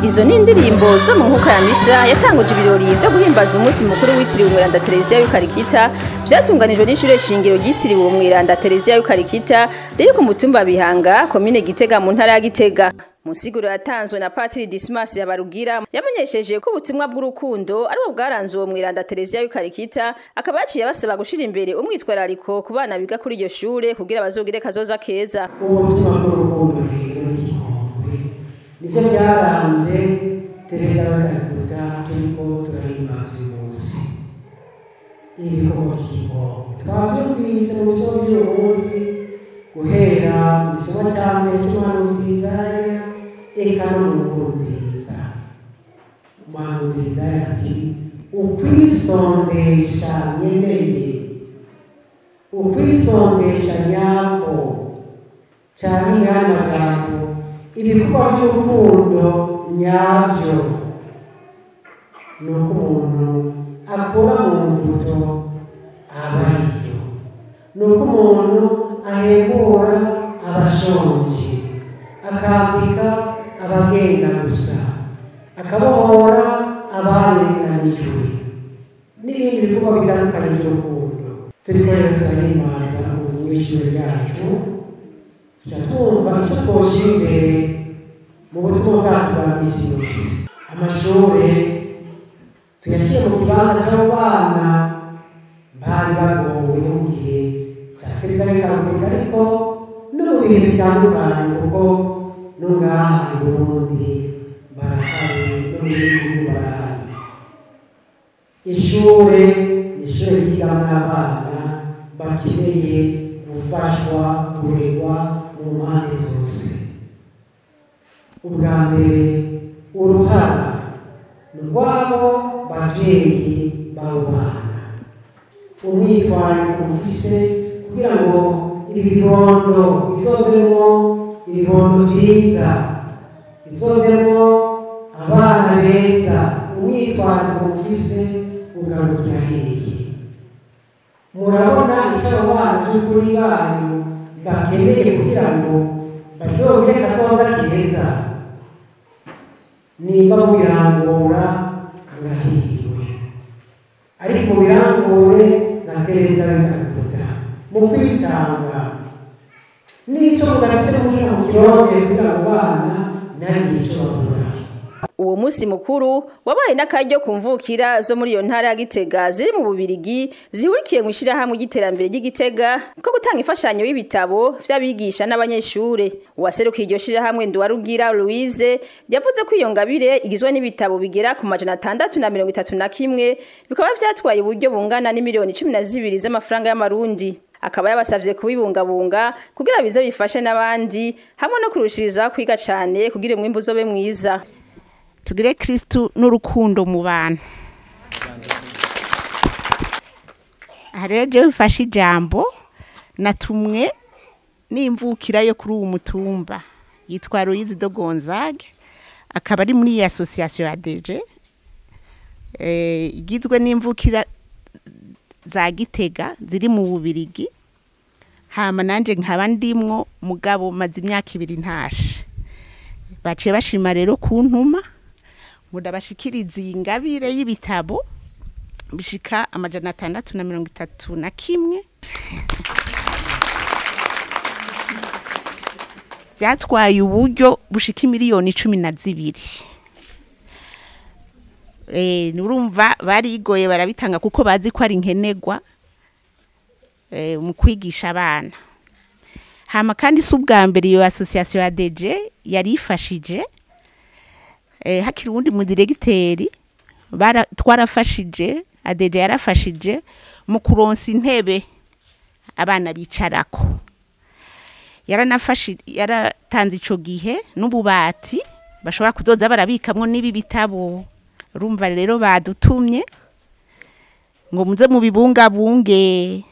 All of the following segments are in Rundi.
Izo ni indirimbo zo mu nkuka ya misa yatanguje ibirori byo guhimbaza umunsi mukuru witiriwe Umweranda Tereziya w'Ikarikita, vyatunganijwe n'ishure shingiro ryitiriwe Umweranda Tereziya w'Ikarikita riri ku mutumba Bihanga, komine Gitega, mu ntara ya Gitega. Mu nsiguro yatanzwe na Patiri Dismas Yabarugira, yamenyesheje ko ubutumwa bw'urukundo ari bwo bwaranze uwo Mweranda Tereziya w'Ikarikita, akaba yaciye abasaba gushira imbere umwitwarariko ku bana biga kuri iryo shure kugira bazogire kazoza keza. Ubutumwa bw'urukundo rero n'igikombe nibyo byaranze Tereza w'Ikarikita turiko turahimbaza uyu munsi. Ibikorwa by'igikombe twavyumvise mu bisomo by'uyu munsi, guhera mu gisomo ca mbere c'umuhanuzi Yesaya eka no mu nkuru nziza. Umuhanuzi Yesaya ati: "Ukwisonzesha nkeneye, ukwisonzesha nyako, canke ngaya majambo, ibikorwa vy'urukundo nyavyo, ni uko umuntu akura mu mvuto abariyo, ni uko umuntu ahembura abashonje, akambika abagenda gusa, akabohora abarenganijwe", n'ibindi bikorwa bitandukanye by'urukundo. Turiko rero turahimbaza ubu w'ishure ryacu, tuca twumva icyo twoshira imbere mu butumwa bwacu bwa misi yose. Amashure tuyashyire mu kibanza cy'abo bana bari bagowe mu gihe cya Tereza w'Ikarikita, ariko no mu bihe bitandukanye, kuko no ngaha i Burundi barahari, no mu bindi bihugu barahari. Ishure ni ishure ryigamwo abana bakeneye gufashwa, kurerwa mu mpande zose. Ubwa mbere, uruhara ni urw'abo bavyeyi b'abo bana. Umwitwarariko ufise kugira ngo ibi bibondo bizovemwo ibibondo vyiza, bizovemwo abana beza, umwitwarariko ufise ugarukira hehe? Murabona icyo abo bana by'ukuri banyu bakeneye kugira ngo bazogire kazoza keza? Nimba mubirangura, murahiriwe, ariko mubirangure na Tereza w'Ikarikita mu kwitanga, n'icyo mudafise kugira ngo kirongere, kugira ngo bana ntagire ico babura. Uwo munsi mukuru wabaye n'akaryo ku mvukira zo muri iyo ntara ya Gitega ziri mu Bubirigi zihurikiye mu ishirahamwe ry'iterambere ry'Igitega ko gutanga imfashanyo y'ibitabo vy'abigisha n'abanyeshure. Uwaserukiye iryo shirahamwe, Nduwarugira Louise, yavuze ko iyo ngabire igizwe n'ibitabo bigera ku 631, bikaba vyatwaye uburyo bungana n'imiliyoni 12 z'amafaranga y'amarundi. Akaba yabasavye kubibungabunga kugira bize bifashe n'abandi, hamwe no kurushiriza kwiga cane kugira umwimbu uzobe mwiza. Tugire Kristu n'urukundo mu bantu. Aha rero jewe mfashe ijambo natumwe n'imvukira yo kuri uwu mutumba yitwa Louise de Gonzague, akaba ari muri iyi association ya DG igizwe n'imvukira za Gitega ziri mu Bubirigi. Hama nanje nkaba ndimwo, mugabo maze imyaka 2 ntashe. Baciye bashima rero kuntuma ngo ndabashikirize iyi ngabire y'ibitabo bishika 631, byatwaye uburyo bushika miliyoni 12. Nurumva barigoye barabitanga kuko bazi ko ari nkenerwa mu kwigisha abana. Hama kandi si ubwa mbere iyo association ya DG yari ifashije. Hakiri uwundi mu diregiteri twarafashije, ADG yarafashije mu kuronsa intebe abana bicarako. Yaranafashije, yaratanze ico gihe n'ububati bashobora kuzoza barabikamwo n'ibi bitabo. Urumva rero badutumye ngo muze mubibungabunge,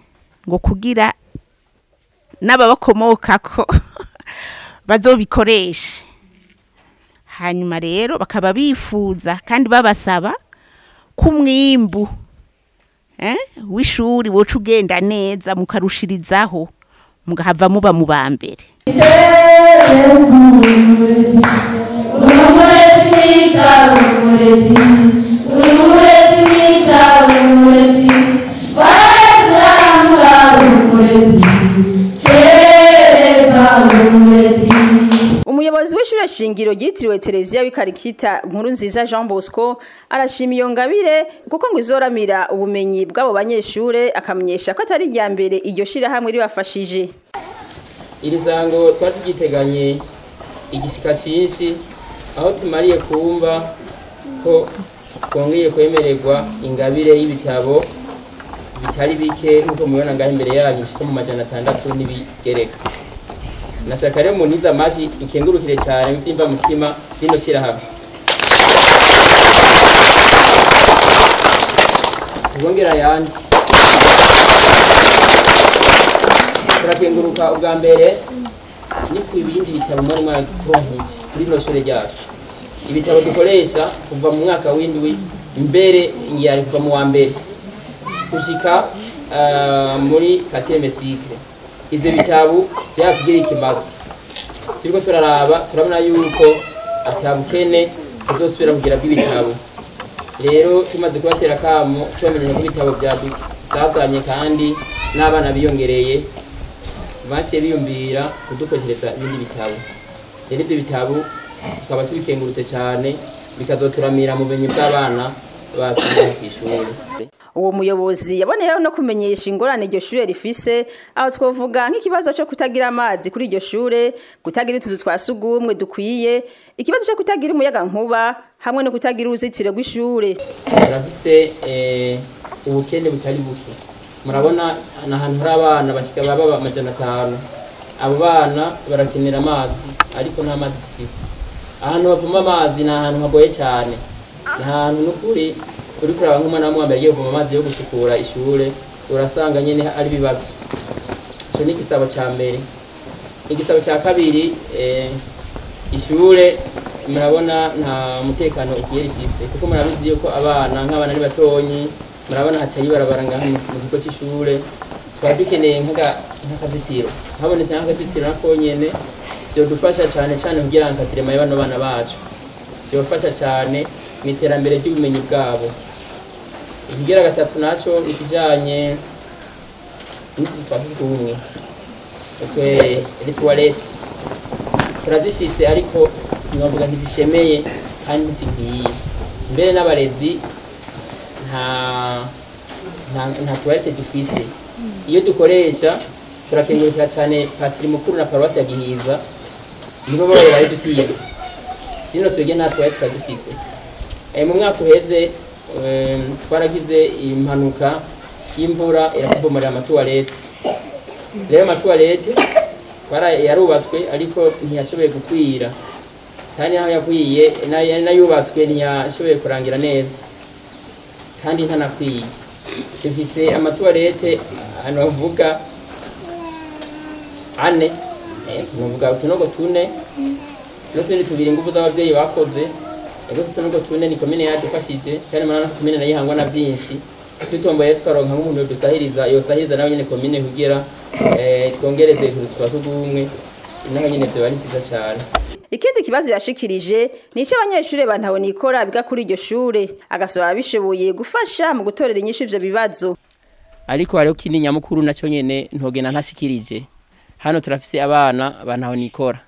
ngo kugira n'ababakomokako bazobikoreshe. Hanyuma rero bakaba bifuza kandi babasaba ko umwimbu w'ishuri woca ugenda neza, mukarushirizaho, mugahava muba mu ba mbere. Umurezi. shingiro ryitiriwe Tereziya w'Ikarikita Nkuru Nziza Jean Bosco arashima iyo ngabire kuko ngo izoramira ubumenyi bw'abo banyeshure, akamenyesha ko atari irya mbere iryo shirahamwe ribafashije. Iri sango twari tugiteganye igishika cyinshi, aho tumariye kumva ko twongeye kwemererwa ingabire y'ibitabo bitari bike, nk'uko mubibona ngaho imbere yanyu, bishika mu 600 n'ibigereka. Nashaka rero munize amashi dukengurukire cyane mutimva mutima rino shirahamwe. Tubongera yandi turakenguruka. Ubwa mbere ni ku ibindi bitabo muri mwaraturonkije kuri rino shure ryacu, ibitabo dukoresha kuva mu mwaka w'indwi, mbere yari kuva mu wa mbere gushika muri quatrième cycle. Ivyo bitabo byatubwira ikimazi, turiko turaraba turabona yuko atabukene tuzosubira kugira bw'ibitabo. Rero tumaze kubatera kamo tubamenyesha ko ibitabo byadusazanye kandi n'abana biyongereye, baciye biyumvira kudukoreshereza ibindi bitabo. Rero ivyo bitabo tukaba tubikengurutse cyane, bikazoturamira mu bumenyi bw'abana bacu kw'ishuri. Uwo muyobozi yaboneyeho no kumenyesha ingorane iryo shure rifise, aho twovuga nk'ikibazo cyo kutagira amazi kuri iryo shure, kutagira utuzu twa sugumwe dukwiye, ikibazo cyo kutagira umuyaga nkuba hamwe no kutagira uruzitiro rw'ishure. Turafise ubukene butari buke. Murabona ahantu hari abana bashika baba 500, abo bana barakenera amazi ariko nta mazi dufise. Ahantu bavoma amazi ni ahantu hagoye cyane, ni ahantu n'ukuri uri kuraba nk'umwana w'umwambere agiye kuvoma amazi yo gusukura ishure, urasanga nyene ari ibibazo. Ico ni igisabo ca mbere. Igisabo ca kabiri, ishure murabona nta mutekano ukwiye rifise, kuko murabizi yuko abana nk'abana ari batonyi, murabona haca yibarabara ngaha mu kigo c'ishure. Twaba dukeneye nk'akazitiro, habonetse nk'akazitiro nako nyene vyodufasha cane cane kugira ngo katirema bano bana bacu, vyofasha cane mu iterambere ry'ubumenyi bwabo. Ikigira gatatu naco ikijanye n'utuzu twa sugumwe, toilette turazifise ariko sinovuga ntizishemeye kandi ntizikwiye. Mbere n'abarezi nta toilette dufise. Iyo dukoresha turakengurukira cyane patiri mukuru na paruwasi ya Gihiza, nibo baba bari dutize, sino twebwe nta toilette twari dufise. Mu mwaka uheze twaragize impanuka y'imvura iratubomorera amatuwarete. Rero amatuwarete yarubatswe ariko ntiyashoboye gukwira, kandi naho yakwiye n'ayubatswe ntiyashoboye kurangira neza kandi ntanakwiye. Dufise amatuwarete novuga ane, novuga utunogo tune n'utundi tubiri inguvu z'abavyeyi bakoze. Ego utunogo tune ni komine yadufashije, kandi murabona ko komine nayo ihangwa na vyinshi. Dutomboye tukaronka nk'umuntu yodusahiriza, yosahiriza nawe nyene komine kugira twongereze utuzu twa sugumwe, naho nyene vyoba ari vyiza cane. Ikindi kibazo yashikirije ni ico abanyeshure bantahonikora biga kuri iryo shure, agasaba ababishoboye gufasha mu gutorera inyishu ivyo bibazo. Ariko hariho kindi nyamukuru naco nyene ntogenda ntashikirije. Hano turafise abana bantahonikora.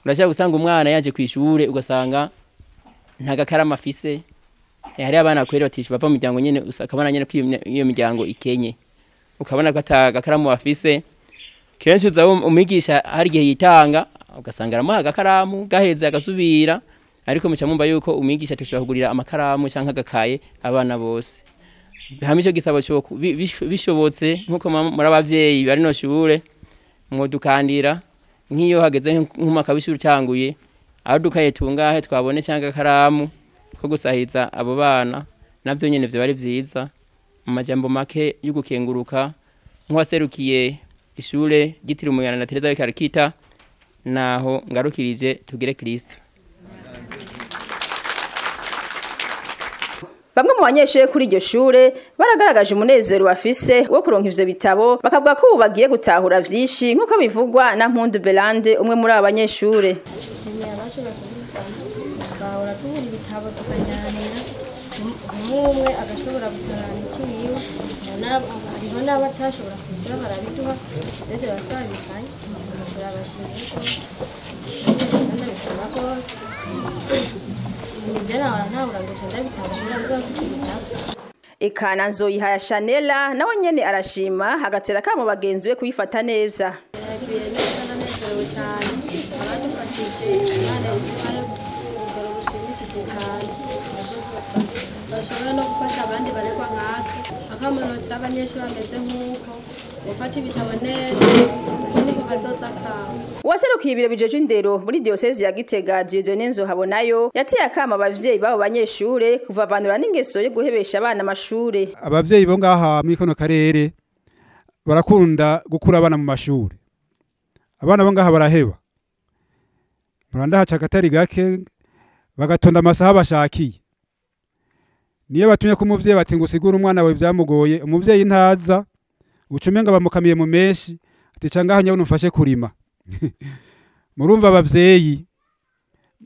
Urashaka gusanga umwana yaje kw'ishure ugasanga nta gakarama afise. Hari abana kweri batisha bava mu miryango nyene, ukabona nyene ko iyo miryango ikenye, ukabona ko ata gakaramu bafise. Kenshi uza umwigisha hari igihe yitanga ugasanga aramuha agakaramu gaheze agasubira, ariko muca mumva yuko umwigisha tushobora kugurira amakaramu canke agakaye abana bose. Hamwe ico gisabo cyo bishobotse nkuko muri abavyeyi bari no shure mwodukandira, nk'iyo hageze nk'umwaka w'ishure utanguye, aho dukaye tungahe twabone canke agakaramu ko gusahiza abo bana, navyo nyene vyo bari vyiza. Mu majambo make y'ugukenguruka nk'uwaserukiye ishure ryitiriwe Umuyana na Tereza w'Ikarikita, naho ngarukirije. Tugire Kristo. Bamwe mu banyeshure kuri iryo shure baragaragaje umunezero bafise wo kuronka ivyo bitabo, bakavuga ko ubu bagiye gutahura vyinshi, nk'uko bivugwa na Mpundu Belande, umwe muri abo banyeshure. Nshimiye abashoboye kubizana, bahora tubura ibitabo tukaganira, umwe umwe agashobora gutahana iciwiwe, hariho n'abatashobora kuza barabiduha, tuze turasabikanye, turabashimiye rwose. Ndabisaba rwose, ivyo nahora ntahura ngoca ndabitahura nzoba mfise igitabo. Eka na Nzoyihaya Shanela nawe nyene arashima, agatera kamo bagenzi be kuyifata neza. Yaguye neza, ndanezerewe cyane. Abadufashije, Imana izibahe urugero rushimishije cyane, bashobora no gufasha abandi baregwa nkatwe. Akamunotera abanyeshuri bameze nk'uko gufata ibitabo neza niko kazoza kawe. Uwaserukiye ibiro bijeje indero muri diyosezi ya Gitega, Dieudonné Nzohabonayo, yateye akamo abavyeyi b'abo banyeshure kuvavanura n'ingeso yo guhebesha abana amashure. Abavyeyi bo ngaha muri kano karere barakunda gukura abana mu mashuri. Abana bo ngaha baraheba, murandahaca akatari gake, bagatonda amasaha bashakiye. Niyo batumye ko umuvyeyi bati ngo usigure umwana wawe byamugoye, umuvyeyi ntaza, ucumenga bamukamiye mu menshi, ati ca ngaho nyabona umfashe kurima. Murumva abavyeyi,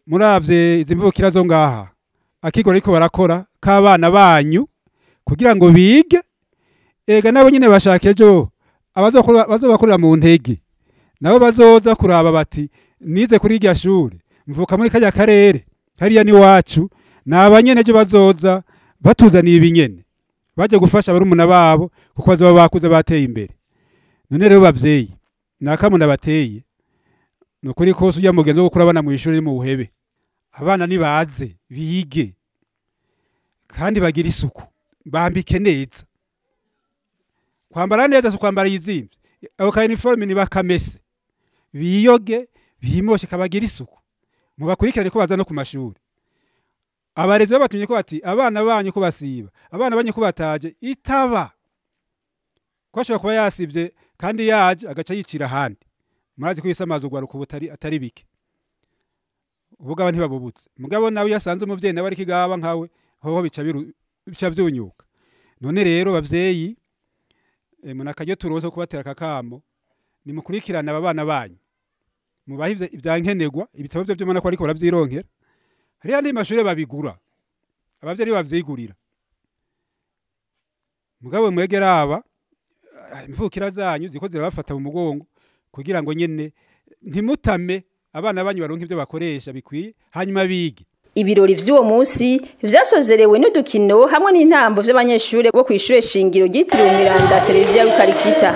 muravye izi mvukira zo ngaha, akigoro ariko barakora k'abana banyu kugira ngo bige, ega nabo nyine bashaka ejo abazobakorera mu ntege, nabo bazoza kuraba bati nize kuri irya shure, mvuka muri karya karere, hariya ni wacu. Ni nyene ejo bazoza batuzaniye ibinyene baje gufasha barumuna babo, kuko bazoba bakuze bateye imbere. None rero bavyeyi, nakamwe ndabateye, ni ukuri kose ujya mugenzi wo gukura abana mu ishuri mu buhebe. Abana nibaze bige kandi bagire isuku, bambike neza. Kwambara neza si kwambara yizimvye, ako ka uniforme nibakamese, biyoge, bimoshe, kabagira isuku. Mubakurikirane ko baza no ku mashuri. Abarezi babatumye ko bati abana banyu ko basiba, abana banyu ko bataje, itaba ko ashobora kuba yasivye kandi yaje agaca yicira ahandi. Murazi ko isamaza ugwaruka butari atari bike, ubugaba ntibabubutse. Mugabo nawe yasanze umuvyeyi nawe ari kigaba nkawe, hoho bica vyunyuka. None rero bavyeyi, munakaryo turoze kubatera kakamo, nimukurikirana aba bana banyu, mubahe ivyankenerwa. Ibitabo byo by'umwana ko ariko baravyironkera, hariya andi mashure babigura, abavyeyi bavyigurira. Mugabo mwegera aba imvukira zanyu ziko zirabafata mu mugongo, kugira ngo nyene ntimutame abana banyu, baronke ibyo bakoresha bikwiye, hanyuma bige. Ibirori vy'uwo munsi vyasozerewe n'udukino hamwe n'intambo vy'abanyeshure bo kw'ishure shingiro ryitiriwe Umweranda Televiziyo y'Ukarikita.